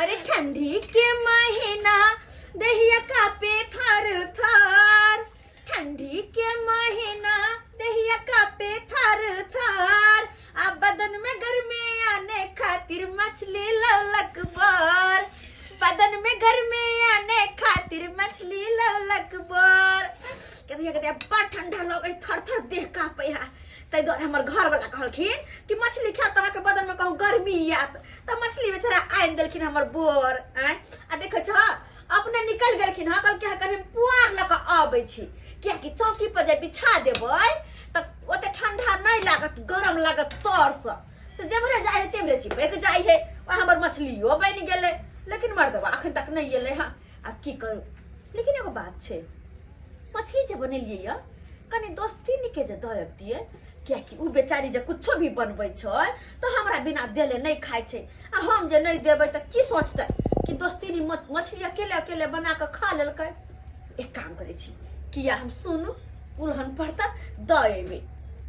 अरे ठंडी के महीना दहिया कापे थर थर, ठंडी के महीना दहिया कापे थर थर, आ बदन में गर्मी आने खातिर मछली लवलक बर, बदन में गर्मी आने खातिर मछली लवलक बर। कहते कहते बड़ ठंडा लगे, थर थर देह कापे है। ताहि दुआरे हमर घरवला कहलखिन कि मछली खाओ तऽ अहाँके बदन में कहूँ गर्मी आयत, तऽ मछली बेचारा आनि देलखिन हमर बोर। आँय आ देखै छह अपने निकलि गेलखिन हँ, कहलखिन हँ कनि पुआर लऽ कऽ अबै छी, कियाकि चौकी पर जे बिछा देबै तऽ ओते ठंडा नहि लागत, गरम लागत तरसँ, से जेम्हरे जाइ है तेम्हरे चिपकि जाइ है। आ हमर मछलियो बनि गेलै, लेकिन मर्दबा अखन तक नहि एलै हँ, आब की करू। लेकिन एगो बात छै, मछली जे बनेलियै यऽ कनि दोस्तीनीके जे दऽ अबितियै, कियाकि ओ बेचारी जे कुछो भी बनबै छै तऽ हमरा बिना देले नहि खाइ छै, आ हम जे नहि देबै तऽ की सोचतै कि दोस्तीनी मछली अकेले अकेले बना कऽ खा लेलकै। एक काम करै छी, किया हम सुनू उलहन पड़ता दऽ अयबै,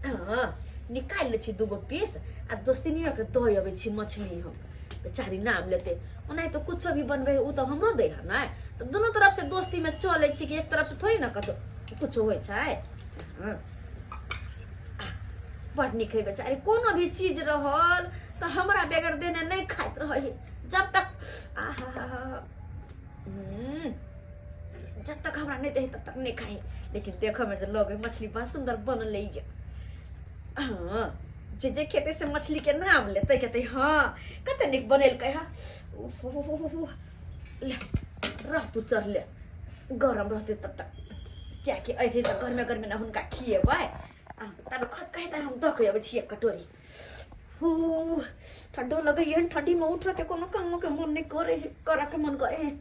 हँ निकालि लै छी दूगो पीस आ दोस्तिनियोके दऽ अबै छी मछली, हम बेचारी नाम लेतै। ओनाहि तऽ कुछो भी बनबै ओ तऽ हमरो दै है ने, तऽ दुनू तरफ से दोस्तीमे चलै छी कि एक तरफ से थोड़ी ने कतौ कुछो होइ छै। हँ बड़ नीक है बेचारी, कोनो भी चीज रहल तऽ हमरा बगैर देने नहि खाइत रहै है, जब तक आहा जब तक हमरा नहि दे तब तक नहि खाइ। लेकिन देखऽमे जे लगे मछली बड़ सुन्दर बनलै यऽ, हँ जे जे खेतै से मछलीके नाम लेतै, कहतै हँ कते नीक बनेलकै हँ। ले रह तू चढ़ले, गरम रहतै तब तक, कियाकि अयतै तऽ गरमे गरमे ने हुनका खिएबै। तब खत कहै तऽ हम दऽ के अबै छियै कटोरी। हू ठंडो लगैए, ठंडीमे उठऽके कोनो कामके मन नहि करै है, करऽके मन करै है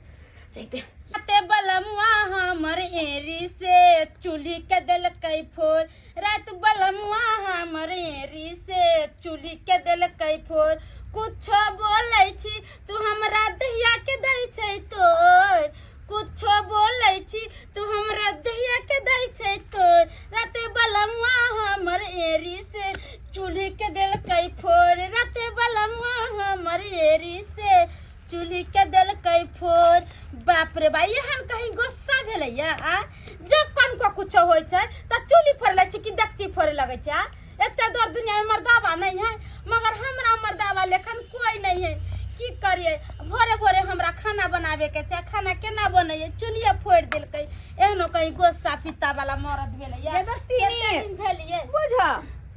जैते। ते बलमुआ हमर एरी से चूल्ही के देलकै फोर, रात बलमुआ हमर एरी से चूल्ही के देलकै फोर, कुछो बोलै छी तू हमरा दहिया के दै छै तोर, कुछो बोलै छी तू हमरा दहिया के दै छै तोर, राते बलमुआ हमर एरी से चूल्ही के देलकै फोर, राते बलमुआ हमर एरी से चूल्ही के देलकै फोर। बाप रे बा, एहन कहीं गुस्सा भेलैया? आ जब कनको कुछो होइ छै तऽ चूल्ही फोड़े लगै छै कि डेकची फोड़े लगै छै? आ एते दर दुनिया में मर्दाबा नहीं है, मगर हमरा मर्दाबा लेखन कोई नहीं है। की करिए, भोरे भोरे हमरा खाना बनावे के छै, खाना केना बनैए, चूल्हिए फोड़ि देलकै। एहनो कहीं गोस्सा पित्ता वाला मरद भेलैया। ये दोस्तीनी। कते दिन झेलिए। बुझ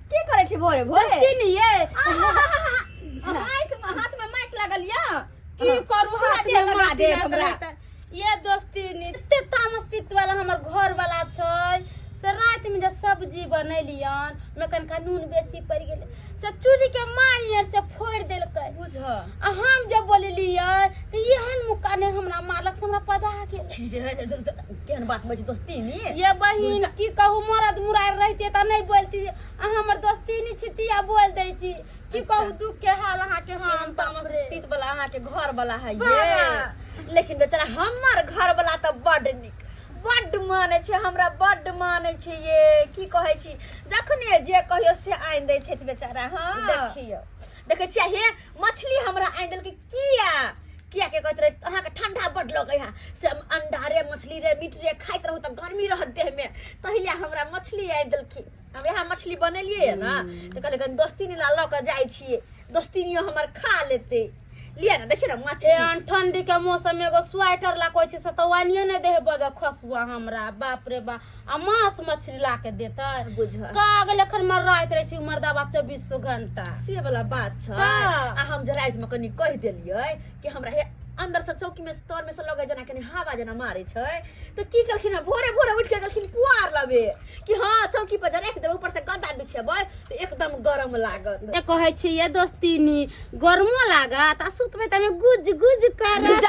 की करै छी भोरे भोरे? दोस्तीनी ये। हाथ में, हाथ में माइक लागल या की करू, पूरा हाथ देह में लगा माटी देब लागल हमरा। है। ये दोस्तीनी एते तामस पित्त वाला हमर घर वाला छै, से राति में जे सब्जी बनेलियन में कनका नून बेसी पड़ि गेलै, से चूल्ही के मारि से फोड़ि देलकै। बुझ आ हम जब बोललियै तऽ एहन मुक्का ने हमरा मारलक से हमरा पता गेल। छी, छी, छी, छी, केहन बात बजै दोस्तीनी? ये बहिन की कहू, मरद मुरार रहिते तऽ नहि बोलती, अहाँ हमर दोस्तीनी छी तिया बोल दै छी। की कहू दुख के हाल अहाँके हम। तामस पीत वाला अहाँके घर वाला है ये। बाबा। लेकिन बेचारा हमर घर वाला तऽ बड नीक, बड्ड मानै छै हमरा, बड्ड मानै छै ये। की कहै छी, जखने जे कहियो से आनि दै छथि बेचारा। हँ देखियौ, देखै छियै हे मछली हमरा आनि देलकै। किया किया के कहैत रहै अहाँके ठंडा बड्ड लगै है, से हम अंडा रे मछली रे मीट रे खाइत रहू तऽ गर्मी रहत देहमे, तहि लए हमरा मछली आनि देलखिन। हम इएह मछली बनेलियै ने तऽ कहलियै कनि दोस्तीनी ला लऽ कऽ जाइ छियै, दोस्तीनियो हमर खा लेतै। लिअ ने, देखियौ ने मछली। एहन ठंडी के मौसम में एगो स्वेटर ला कहै छै से तऽ आनिए नहि दे है बजर खसुआ हमरा। बाप रे बाप, आ मांस मछली ला के देतै? बुझ काग लेखन मर्राइत रहै छै मर्दाबा चौबीसो घंटा। से वाला बात छै। तऽ? आ हम जे रातिमे कनि कहि देलियै कि हमरा हे अंदर से चौकी में तर में से लगे जेना कनि हवा जेना मारे छै, तऽ की केलखिन हँ भोरे भोरे उठि के गेलखिन पुआर लबे कि हँ चौकी पर जे राखि देबै, ऊपर से गद्दा बिछेबै तऽ एकदम गरम लागत। जे कहै छी ये दोस्तीनी, गरमो लागत आ सुतबै तऽ गुज गुज करत।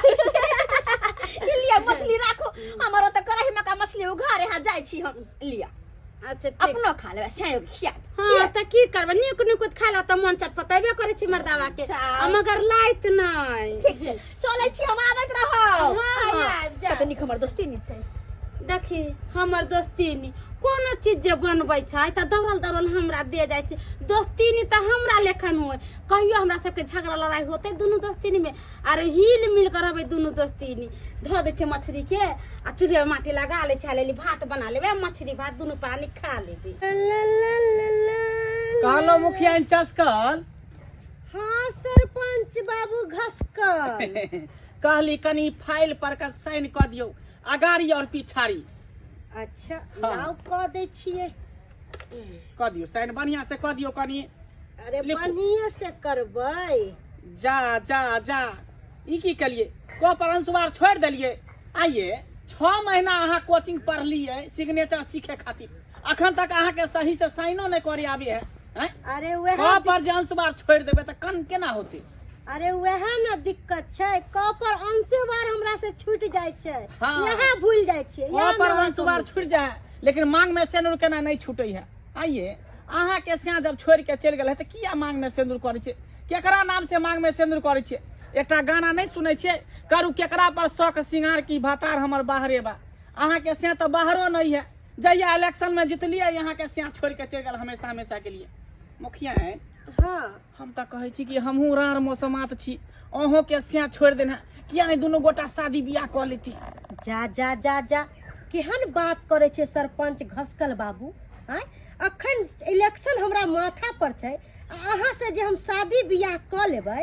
ई लिअ मछली राखू, हमर ओतऽ कढ़ाई में का मछली उघारे हा जाइ छी हम। लिअ। अच्छा ठीक। अपनो खा लेबै, सैयो के खिया देब। हाँ तऽ की करबै, नीक नीक खाय ला तऽ मन चटपटेबे करै छै मर्दाबा के। अच्छा। आ मगर लाइत नहि। ठीक छै, चलै छी हम, आबैत रहब। हाँ, आबि जायब। कते नीक हमर दोस्ती नी छै। देखी हमर दोस्तीनी कोनो चीज जे बनबै छै तऽ दौड़ल दौड़ल हमरा दे जाइ छै। दोस्तीनी तऽ हमरा लेखन होइ, कहियो हमरा सबके झगड़ा लड़ाइ होतै दुनू दोस्तीनीमे? आर हिल मिल कऽ रहबै दुनू दोस्तीनी। धऽ दै छै मछलीके आ चूल्हे माटी लगा लै छै, लेली भात बना लेबै, मछली भात दुनू प्राणी खा लेबै। कहलो मुखिया चस्कल। हाँ सरपंच बाबू घसकल। कहली कनी फाइल पर का साइन कऽ दियौ, अगाड़ी और पिछाड़ी। अच्छा। हाँ। लाउ, कऽ दै छियै। कऽ दियौ साइन, बढ़िया से कऽ दियौ कनी। अरे लिखू। बढ़िया से करबै। जा जा जा, ई की केलियै? क पर अंशुवार छोड़ि देलियै। आइये 6 महीना अहाँ कोचिंग पढ़लियै सिग्नेचर सीखे खातिर, अखन तक अहाँके सही से साइनो नहि करे आबे है, आँय? अरे वएह क पर जे अंशुवार छोड़ि देबै तऽ कन केना होतै? अरे वएह ने दिक्कत छै, क पर अंशे बार हमरा से छूट जाइ छै। हाँ। यहाँ भूल जाइ छियै। क यहाँ पर नहि अंशुवार छूट जाइ है, लेकिन मांग में सेनुर केना नहि छूटै है? आइये अहाँके स्याँ जब छोड़ि के चलि गेल है तऽ किया मांग में सेनुर करै छियै? केकरा नाम से मांग में सेनुर करै छियै? एकटा गाना नहि सुनै छियै, करू केकरा पर शौक सिंगार की भतार हमर बाहरे बा। अहाँके स्याँ तऽ बाहरो नहि है। जहिया इलेक्शन में जितलियै, अहाँके स्याँ छोड़ि के चलि गेल हमेशा हमेशा के लिए। मुखिया है। हाँ। हम तऽ कहै छी कि हमहूँ राँड़ मौसमात छी, अहूँके स्याँ छोड़ि देने, किया नहि दुनू गोटा शादी बियाह कऽ लेती? जा जा जा जा, केहन बात करै छै सरपंच घसकल बाबू, आँय? अखन इलेक्शन हमरा माथा पर छै आ अहाँ से जे हम शादी बियाह कऽ लेबै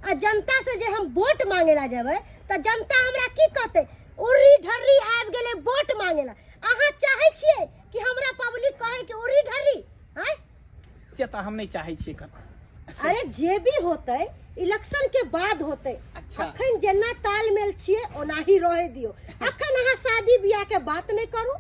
आ जनता से जे हम वोट मांगे ला जेबै तऽ जनता हमरा की कहतै? उर्री ढर्री आबि गेलै वोट मांगे ला। अहाँ चाहै छियै कि हमरा पब्लिक कहै कि उर्री ढर्री? आँय? से तऽ हम नहि चाहै छियै कर। अरे जे भी होतै इलेक्शन के बाद होतै। अच्छा। अखन जेना तालमेल छियै ओनाही रहे दियौ। अखन अहाँ शादी बियाह के बात नहि करू।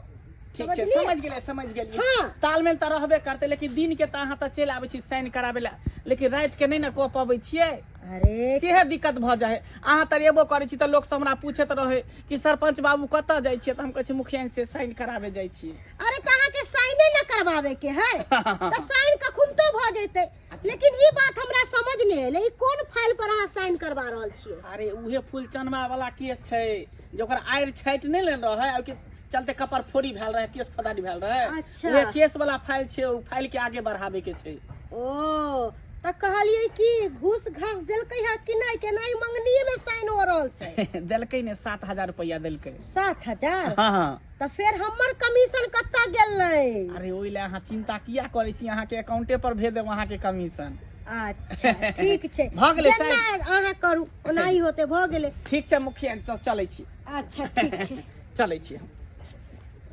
ठीक छै। समझलियै? समझ गेलियै, समझ गेलियै। हाँ। तालमेल तऽ रहबे करतै, लेकिन दिन के तऽ अहाँ तऽ चलि आबै छी साइन कराबै लए, लेकिन राति के नहि ने कऽ पबै छियै। अरे सेहे दिक्कत भऽ जाइ है। अहाँ तऽ एबो करै छी तऽ लोक सब हमरा पूछैत रहै कि सरपंच बाबू कतऽ जाइ छियै, तऽ हम कहै छी मुखिया से साइन कराबै जाइ छियै। अरे तऽ अहाँके साइने न करवावे के है तऽ साइन कखुनतो भऽ जेतै, लेकिन ई बात हमरा समझ नहि एलै, ई कोन फाइल पर अहाँ साइन करवा रहल छियै? अरे उहे फूलचनवा वाला केस छै, जे ओकर आड़ि छाटि नहि लेने रहै, ओहिके चलते कपर फोड़ी भेल रहे, केस फदारी भेल रहे। अच्छा। उहे केस वाला फाइल छै, ओ फाइल के आगे बढ़ावे के छै। ओ तऽ कहलियै कि घूस घास देलकै है कि नहि, केना ई मंगनीये में साइन हो रहल छै? देलकै ने, 7000 रुपया देलकै। 7000? हाँ हाँ। तऽ फेर हमर कमीशन कतऽ गेलै? अरे ओहि लए अहाँ चिंता किया करै छी, अहाँके अकाउंटे पर भेज देब अहाँके कमीशन। अच्छा ठीक छै। भऽ गेलै। जेना अहाँ करू ओनाही होतै, भऽ गेलै। ठीक छै मुखिया, तऽ चलै छी। अच्छा ठीक छै। चलै छी हम।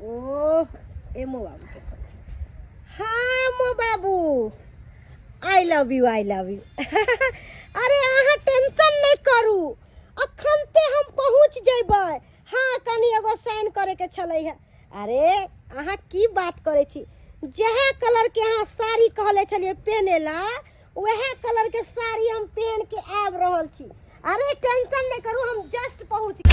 ओह, एमो बाबू के फोन छै। हाँ एमो बाबू, I love you, I love you. अरे अहाँ टेंशन नहि करू, अखन ते हम पहुँच जेबै। हाँ कनी एगो साइन करे के छलै है। अरे अहाँ की बात करै छी, जएह कलर के अहाँ साड़ी कहले छलियै पहने ला, वएह कलर के साड़ी हम पहन के आबि रहल छी। अरे टेंशन नहि करू, हम जस्ट पहुँच।